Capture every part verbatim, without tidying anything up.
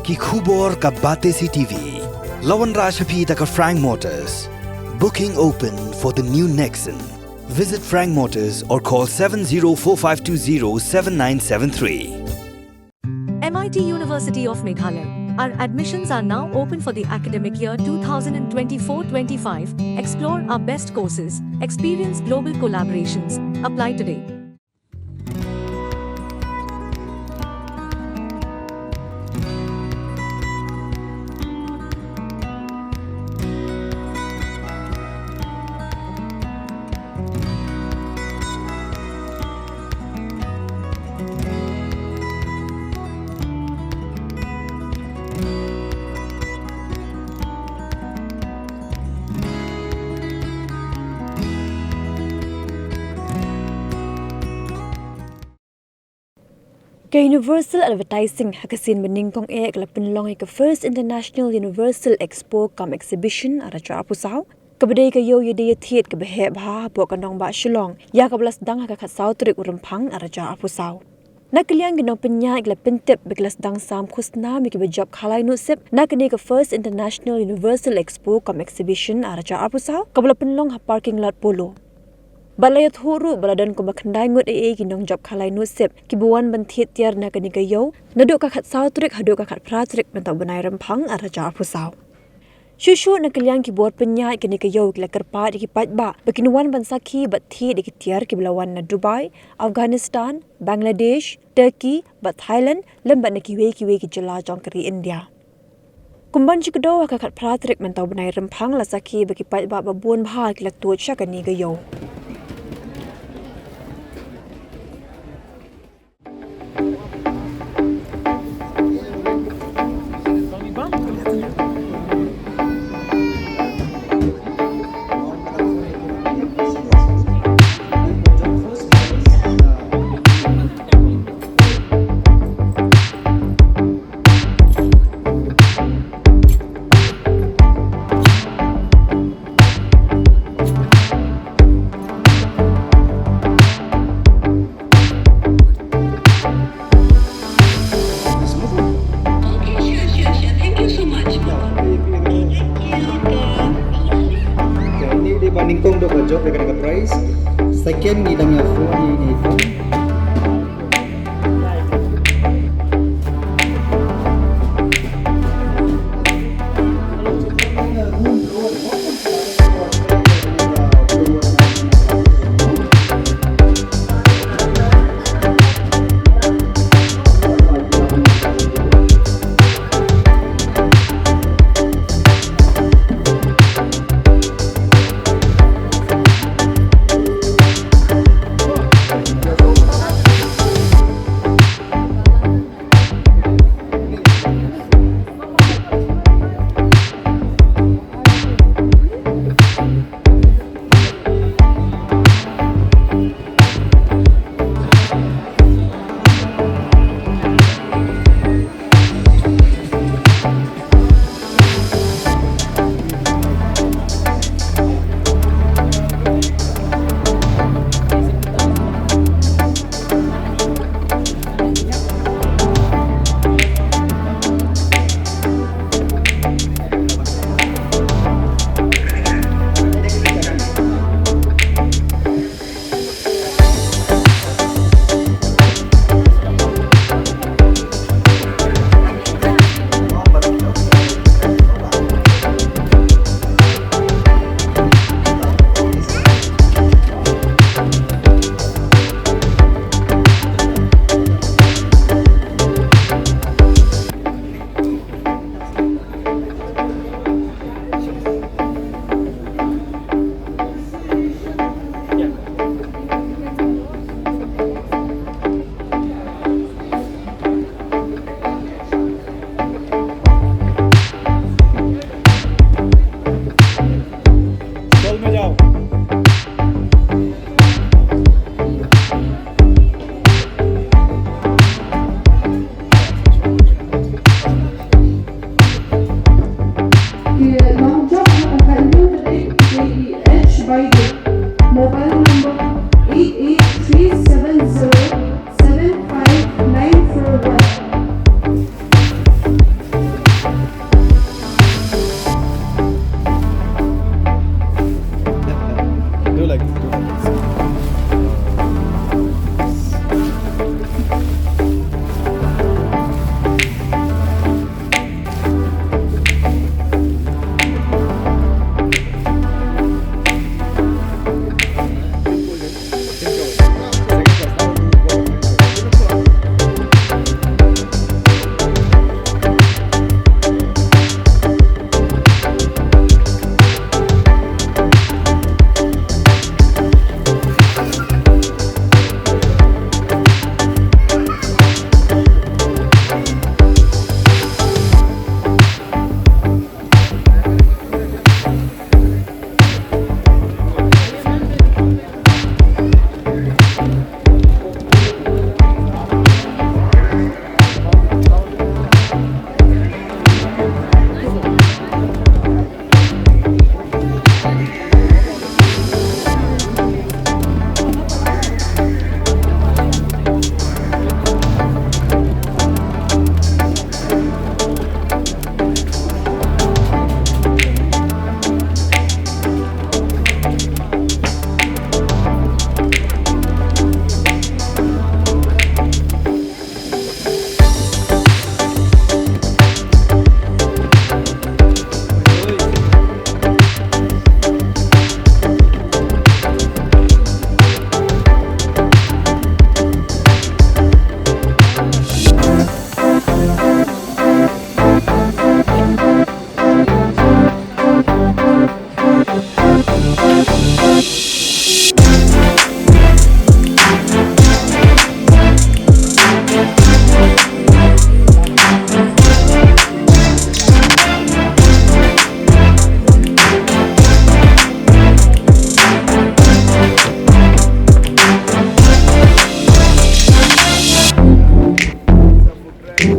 Ki khubor ka Batesi T V. La wanrah sha phi da ka Frank Motors. Booking open for the new Nexon. Visit Frank Motors or call seven zero four five two zero seven nine seven three. M I T University of Meghalaya. Our admissions are now open for the academic year two thousand twenty-four twenty-five. Explore our best courses, experience global collaborations. Apply today. Ka Universal Advertising ha ka sien ba nyngkong eh ka la pynlong ïa ka First International Universal Expo cum Exhibition ar hajar arphew saw, kaba dei ka ïew ïadei ïathied kaba heh bha hapoh ka nongbah Shillong, ïa kaba la sdang ha ka khatsaw tarik u Rymphang ar hajar arphew saw. Na ka liang ki nongpynïaid ki la pyntip ba ki la sdang sam khusnam ïa kiba jop khalai nuh sip na kane ka First International Universal Expo cum Exhibition ar hajar arphew saw, kaba la pynlong ha parking lot Polo. Bad la ïathuh ruh ba la don kumba khyndai ngut eh ki nongjop khalai nuh sip kiba wan ban thied tiar na kane ka ïew naduh ka khatsaw tarik haduh ka khatphra tarik mynta u bnai Rymphang ar hajar arphew saw. Shuh shuh na ka liang ki bor pynïaid kane ka ïew ki la kyrpad ïa ki paidbah ba kin wan ban sakhi bad thied ïa ki tiar kiba la wan na Dubai, Afghanistan, Bangladesh, Turkey bad Thailand lem bad na kiwei kiwei ki jylla jong ka ri India. Kumban shi kdew ha ka khatphra tarik mynta u bnai Rymphang la sakhi ba ki paidbah ba bun bha ki la tuid sha kane ka ïew. Okay, sure, sure, sure. Thank you so much. Okay, ini dia ba nyngkong dok ka jop dia kena ka prize. Second ni dang ïa phone ni, ni phone. ये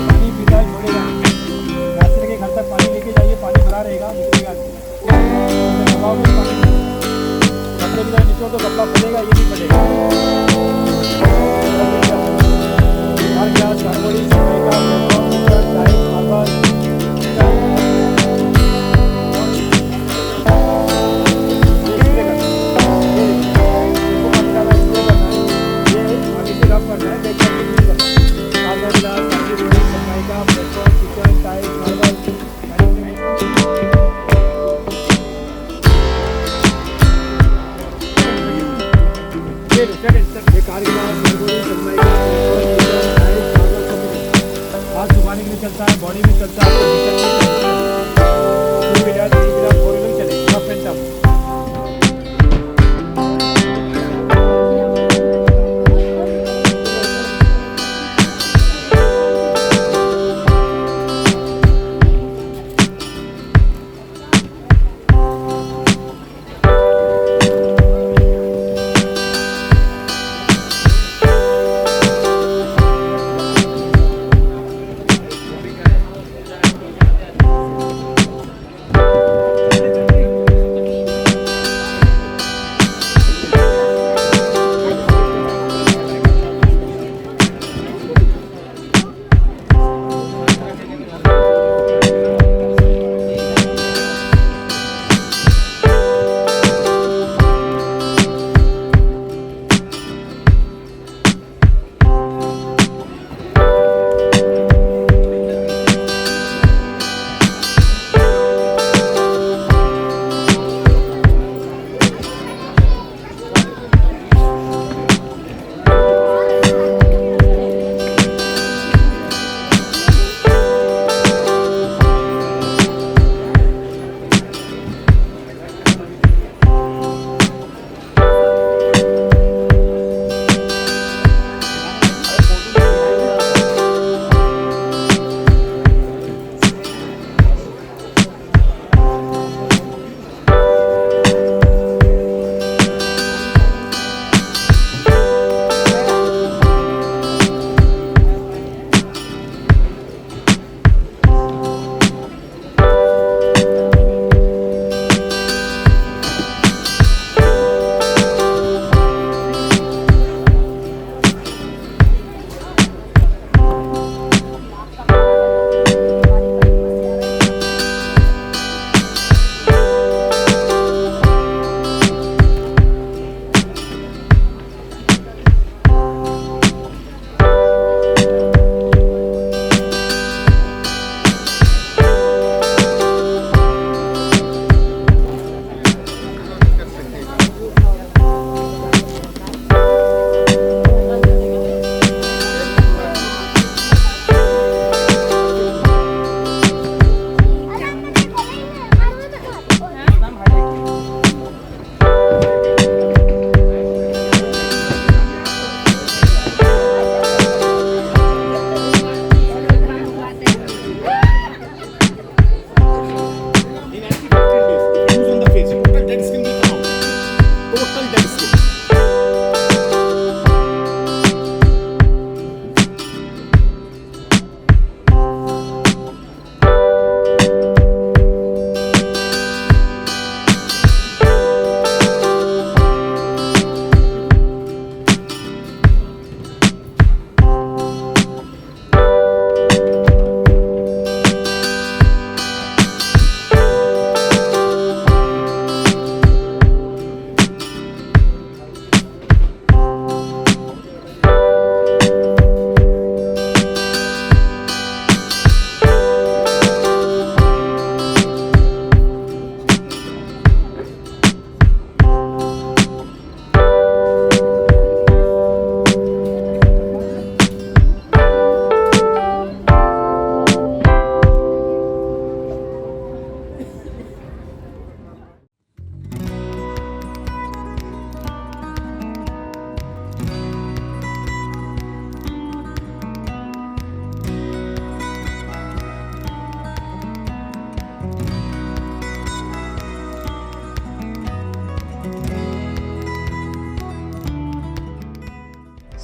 पानी पीता है, छोड़ेगा नहीं। रास्ते के घर तक पानी लेके जाइए, पानी भरा रहेगा, निकलेगा नहीं। दबाओ, फिर पानी कपड़े की तरह निचोड़ दो, कपड़ा फटेगा, ये नहीं फटेगा। हर गिलास, हर बोरी, सफाई का, प्लेटफॉर्म, ऊपर, टाइल्स, मार्बल, ये इसको करना है, ये इसको करना है, ये आगे से रब करना है, बैक साइड से नहीं करना है। हर गिलास, हर बोरी, सफाई का, प्लेटफॉर्म, ऊपर, टाइल्स, मार्बल, ये लो, चल, चल। ये कार के पास मेरे को भी चलना है। आज दुकान के लिए चलता है, बॉडी में चलता है, तो दिक्कत नहीं है। Two wheeler, three wheeler, four wheeler चलेगा, up and down.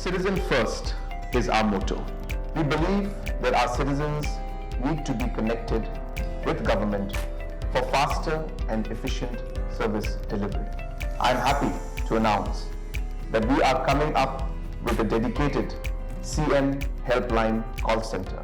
Citizen first is our motto. We believe that our citizens need to be connected with government for faster and efficient service delivery. I am happy to announce that we are coming up with a dedicated C M Helpline call center.